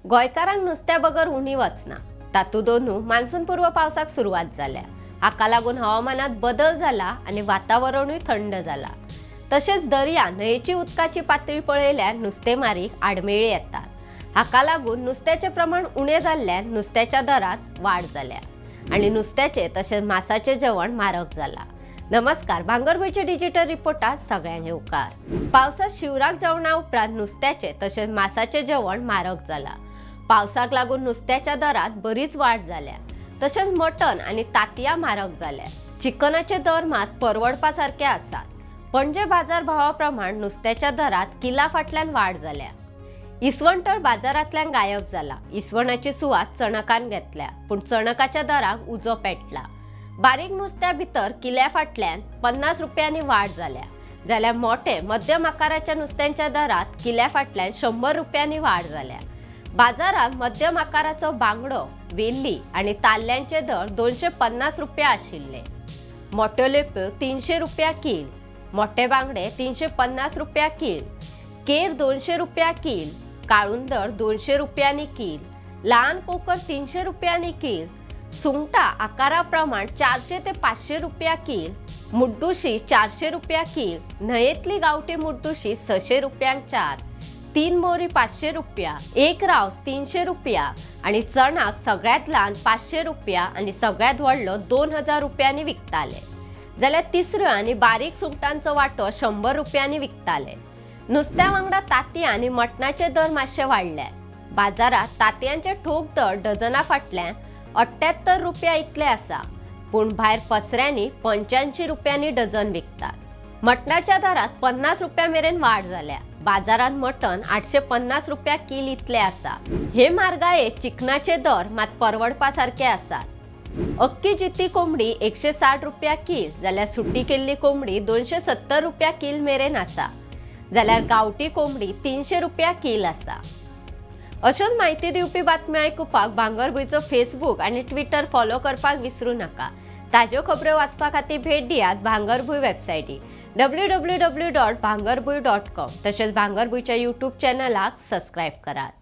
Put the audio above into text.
गोंयकारांक नुस्त्या बगर उणी वचना. तातूंत दोनू मान्सून पूर्व पावसाक सुरवात जाल्या. हाका लागून हवामानात बदल जाला आनी वातावरणूय थंड जाला. तशेंच दर्या न्हंयेची उदकाची पातळी पळयल्यार नुस्तेमारीक आडमेळी येतात. हाका लागून नुस्त्याचें प्रमाण उणें जाल्ल्यान नुस्त्याच्या दरात वाड जाल्या आनी नुस्त्याचें तशेंच मासाचें जेवण म्हारग जाला. नमस्कार, भांगरभूंयच्या डिजिटल रिपोर्टात सगळ्यांक येवकार. पावसात शिवराक जेवणा उपरांत नुस्त्याचें तशेंच मासाचें जेवण म्हारग जाला. पावसाक लागून नुस्त्याच्या दरात बरीच वाड जाल्या. तशेंच मटन आनी तातयां म्हारग जाल्या. चिकनाचे दर मात परवडपा सारके आसात. पणजे बाजार भावा प्रमाण नुस्त्याच्या दरात किला फाटल्यान वाड जाल्या. इसवण तर बाजारांतल्यान गायब जाला. इसवणाची सुवात चणकान घेतल्या, पूण चणकाच्या दराक उजो पेटला. बारीक नुस्त्या भितर किल्या फाटल्यान 50 रुपयांनी वाड जाल्या, जाल्यार मोठे मध्यम आकाराच्या नुस्त्यांच्या दरात किल्या फाटल्यान 100 रुपयांनी वाड जाल्या. बाजारात मध्यम आकाराचो बांगडो, वेल्ली आनी ताल्ल्यांचे दर 250 रुपया आशिल्ले. मोठ्यो लेप्यो 300 रुपया कील, मोठे बांगडे 350 रुपया कील, केर 200 रुपया कील, काळुंदर 200 रुपयांनी कील, लहान कोकर 300 रुपयांनी कील, सुंगटा आकारा प्रमाण 400 ते 500 रुपया कील, मुड्डुशी 400 रुपया कील, न्हंयेतली गावठी मुड्डुशी 600 रुपयांक 4, 3 मोरी 500 रुपया, 1 रावस 300 रुपया आनी चणाक सगळ्यांत ल्हान 500 रुपया आनी सगळ्यांत व्हडलो 2000 रुपयांनी विकताले. जाल्यार तिसऱ्यो आनी बारीक सुंगटांचो वांटो 100 रुपयांनी विकताले. नुस्त्या वांगडा तातयां आनी मटणाचे दर मातशे वाडल्यात. बाजारात तातयांचे ठोक दर डजना फाटल्यान 78 रुपया इतले आसा, पूण भायर पसऱ्यांनी 85 रुपयांनी डझन विकतात. मटणाच्या दरात 50 रुपया मेरेन वाड जाल्या. बाजारात मटण 850 रुपया कील इतले आसा. हे म्हारगाये चिकनाचे दर मात परवडपा सारके आसात. अक्की जिती कोंबडी 160 रुपया कील, जाल्यार सुटी केल्ली कोंबडी 270 रुपया कील मेरेन आसा, जाल्यार गावठी कोंबडी 300 रुपया कील आसा. अश्योच म्हायती दिवपी बातम्यो आयकुपाक भांगरभूंयचो फेसबूक आनी ट्विटर फॉलो करपाक विसरू नाका. ताज्यो खबऱ्यो वाचपा खातीर भेट दियात भांगरभूंय वेबसायटी www.bhangarbhuy.com तशेंच भांगरभूंयच्या यूट्यूब चॅनलाक सबस्क्रायब करात.